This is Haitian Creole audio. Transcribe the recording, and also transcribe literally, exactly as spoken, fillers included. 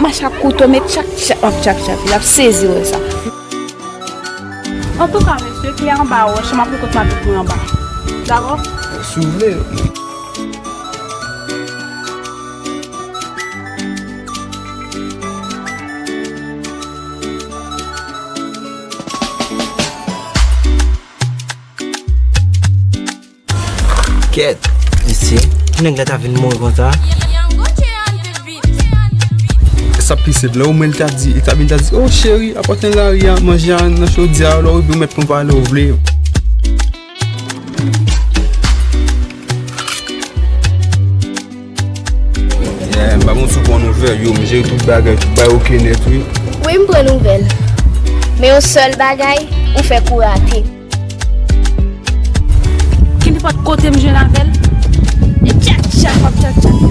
Mache ak kouto, met tchak tchak, w ap tchak tchak, l ap sezi wè sa. Antouka, mesye, kle anba wòch, m ap rekòt mato pou anba. Dakò? Si w vle. Kèt, mesye, pou nèg la ta vin mouri konsa. Sa pi senp, lè w mwen li ta di, li ta vin ta di, "Oh, cheri, apòte nan lari a, manje a nan chodyè a, lè w rive, w mèt pran pa lè w vle." Yeah, m pa bon si w pran nouvèl yo, m jere tout bagay, tout bagay oke nèt, wi. Wi, m pran nouvèl. Men yon sèl bagay, ou fè kou rate. Ki nenpòt kote m jwenn avè l, e tchak, tchak, w ap tchak, tchak.